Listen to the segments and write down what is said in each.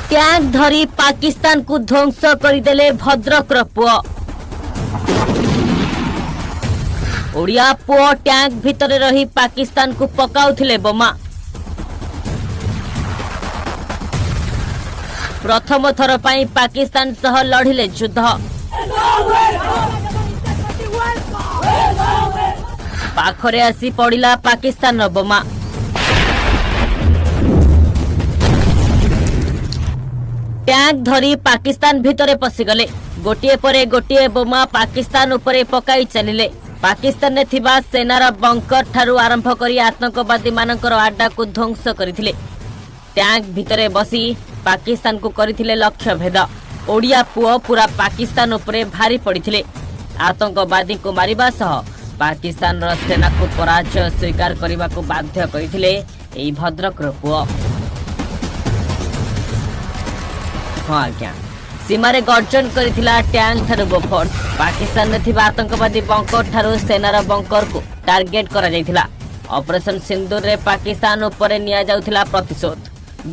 Tank ଧରି ପାକିସ୍ତାନକୁ ଧ୍ୱଂସ କରିଦେଲେ ଭଦ୍ରକର ପୁଅ। ଓଡ଼ିଆ ପୁଅ ଟ୍ୟାଙ୍କ ଭିତରେ ରହି ପାକିସ୍ତାନକୁ ପକାଉଥିଲେ ବୋମା। ପ୍ରଥମ ଥର ପାଇଁ ପାକିସ୍ତାନ ସହ ଲଢ଼ିଲେ ଯୁଦ୍ଧ। ପାଖରେ ଆସି ପଡ଼ିଲା ପାକିସ୍ତାନର ବୋମା। ଟ୍ୟାଙ୍କ ଧରି ପାକିସ୍ତାନ ଭିତରେ ପଶିଗଲେ। ଗୋଟିଏ ପରେ ଗୋଟିଏ ବୋମା ପାକିସ୍ତାନ ଉପରେ ପକାଇ ଚାଲିଲେ। ପାକିସ୍ତାନରେ ଥିବା ସେନାର ବଙ୍କର ଠାରୁ ଆରମ୍ଭ କରି ଆତଙ୍କବାଦୀମାନଙ୍କର ଆଡ୍ଡାକୁ ଧ୍ୱଂସ କରିଥିଲେ। ଟ୍ୟାଙ୍କ ଭିତରେ ବସି ପାକିସ୍ତାନକୁ କରିଥିଲେ ଲକ୍ଷ୍ୟଭେଦ। ଓଡ଼ିଆ ପୁଅ ପୁରା ପାକିସ୍ତାନ ଉପରେ ଭାରି ପଡ଼ିଥିଲେ। ଆତଙ୍କବାଦୀଙ୍କୁ ମାରିବା ସହ ପାକିସ୍ତାନର ସେନାକୁ ପରାଜୟ ସ୍ୱୀକାର କରିବାକୁ ବାଧ୍ୟ କରିଥିଲେ ଏହି ଭଦ୍ରକର ପୁଅ। ହଁ ଆଜ୍ଞା, ସୀମାରେ ଗର୍ଜନ କରିଥିଲା ଟ୍ୟାଙ୍କ ଠାରୁ ବୋଫୋର୍ସ। ପାକିସ୍ତାନରେ ଥିବା ଆତଙ୍କବାଦୀ ବଙ୍କର ଠାରୁ ସେନାର ବଙ୍କରକୁ ଟାର୍ଗେଟ କରାଯାଇଥିଲା। ଅପରେସନ ସିନ୍ଦୁରରେ ପାକିସ୍ତାନ ଉପରେ ନିଆଯାଉଥିଲା ପ୍ରତିଶୋଧ।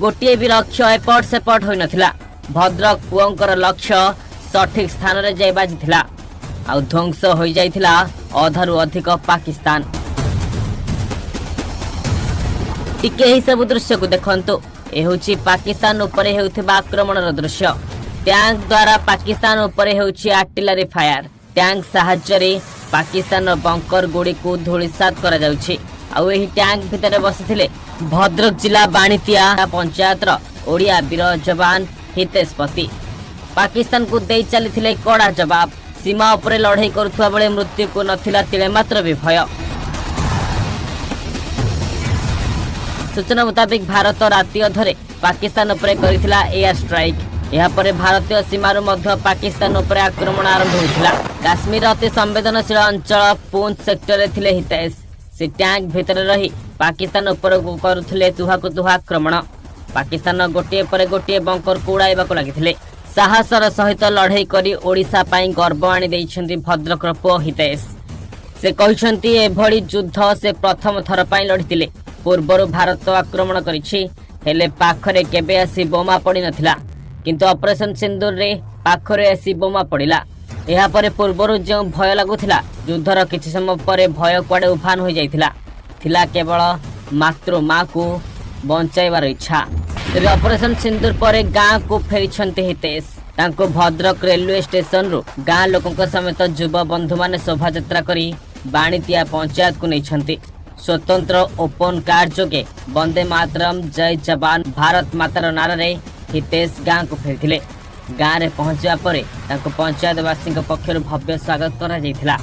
ଗୋଟିଏ ବି ଲକ୍ଷ୍ୟ ଏପଟ ସେପଟ ହୋଇନଥିଲା। ଭଦ୍ରକ ପୁଅଙ୍କର ଲକ୍ଷ୍ୟ ସଠିକ ସ୍ଥାନରେ ଯାଇ ବାଜିଥିଲା, ଆଉ ଧ୍ୱଂସ ହୋଇଯାଇଥିଲା ଅଧାରୁ ଅଧିକ ପାକିସ୍ତାନ। ଟିକେ ଏହି ସବୁ ଦୃଶ୍ୟକୁ ଦେଖନ୍ତୁ। ଏ ହେଉଛି ପାକିସ୍ତାନ ଉପରେ ହେଉଥିବା ଆକ୍ରମଣର ଦୃଶ୍ୟ। ଟ୍ୟାଙ୍କ ଦ୍ୱାରା ପାକିସ୍ତାନ ଉପରେ ହେଉଛି ଆର୍ଟିଲାରୀ ଫାୟାର। ଟ୍ୟାଙ୍କ ସାହାଯ୍ୟରେ ପାକିସ୍ତାନର ବଙ୍କର ଗୁଡ଼ିକୁ ଧୂଳିସାତ କରାଯାଉଛି। ଆଉ ଏହି ଟ୍ୟାଙ୍କ ଭିତରେ ବସିଥିଲେ ଭଦ୍ରକ ଜିଲ୍ଲା ବାଣିତିଆ ପଞ୍ଚାୟତର ଓଡ଼ିଆ ବୀର ଯବାନ ହିତେଶ ପତି। ପାକିସ୍ତାନକୁ ଦେଇ ଚାଲିଥିଲେ କଡ଼ା ଜବାବ। ସୀମା ଉପରେ ଲଢ଼େଇ କରୁଥିବା ବେଳେ ମୃତ୍ୟୁକୁ ନଥିଲା ତିଳେ ମାତ୍ର ବି ଭୟ। ସୂଚନା ମୁତାବିକ, ଭାରତ ରାତି ଅଧରେ ପାକିସ୍ତାନ ଉପରେ କରିଥିଲା ଏୟାର ଷ୍ଟ୍ରାଇକ୍। ଏହାପରେ ଭାରତୀୟ ସୀମାରୁ ମଧ୍ୟ ପାକିସ୍ତାନ ଉପରେ ଆକ୍ରମଣ ଆରମ୍ଭ ହୋଇଥିଲା। କାଶ୍ମୀରର ଅତି ସମ୍ବେଦନଶୀଳ ଅଞ୍ଚଳ ପୁଞ୍ଚ ସେକ୍ଟରରେ ଥିଲେ ହିତେଶ। ସେ ଟ୍ୟାଙ୍କ ଭିତରେ ରହି ପାକିସ୍ତାନ ଉପରକୁ କରୁଥିଲେ ତୁହାକୁ ତୁହା ଆକ୍ରମଣ। ପାକିସ୍ତାନର ଗୋଟିଏ ପରେ ଗୋଟିଏ ବଙ୍କରକୁ ଉଡ଼ାଇବାକୁ ଲାଗିଥିଲେ। ସାହସର ସହିତ ଲଢ଼େଇ କରି ଓଡ଼ିଶା ପାଇଁ ଗର୍ବ ଆଣି ଦେଇଛନ୍ତି ଭଦ୍ରକର ପୁଅ ହିତେଶ। ସେ କହିଛନ୍ତି, ଏଭଳି ଯୁଦ୍ଧ ସେ ପ୍ରଥମ ଥର ପାଇଁ ଲଢ଼ିଥିଲେ। ପୂର୍ବରୁ ଭାରତ ଆକ୍ରମଣ କରିଛି, ହେଲେ ପାଖରେ କେବେ ଆସି ବୋମା ପଡ଼ିନଥିଲା। କିନ୍ତୁ ଅପରେସନ ସିନ୍ଦୁରରେ ପାଖରେ ଆସି ବୋମା ପଡ଼ିଲା। ଏହାପରେ ପୂର୍ବରୁ ଯେଉଁ ଭୟ ଲାଗୁଥିଲା, ଯୁଦ୍ଧର କିଛି ସମୟ ପରେ ଭୟ କୁଆଡ଼େ ଉଭାନ ହୋଇଯାଇଥିଲା। ଥିଲା କେବଳ ମାତୃ ମାକୁ ବଞ୍ଚାଇବାର ଇଚ୍ଛା। ତେବେ ଅପରେସନ ସିନ୍ଦୁର ପରେ ଗାଁକୁ ଫେରିଛନ୍ତି ହିତେଶ। ତାଙ୍କୁ ଭଦ୍ରକ ରେଲୱେ ଷ୍ଟେସନରୁ ଗାଁ ଲୋକଙ୍କ ସମେତ ଯୁବ ବନ୍ଧୁମାନେ ଶୋଭାଯାତ୍ରା କରି ବାଣିତିଆ ପଞ୍ଚାୟତକୁ ନେଇଛନ୍ତି। ସ୍ୱତନ୍ତ୍ର ଓପନ କାର ଯୋଗେ ବନ୍ଦେ ମାତରମ୍, ଜୟ ଯବାନ, ଭାରତ ମାତାର ନାରାରେ ହିତେଶ ଗାଁକୁ ଫେରିଥିଲେ। ଗାଁରେ ପହଞ୍ଚିବା ପରେ ତାଙ୍କୁ ପଞ୍ଚାୟତବାସୀଙ୍କ ପକ୍ଷରୁ ଭବ୍ୟ ସ୍ୱାଗତ କରାଯାଇଥିଲା।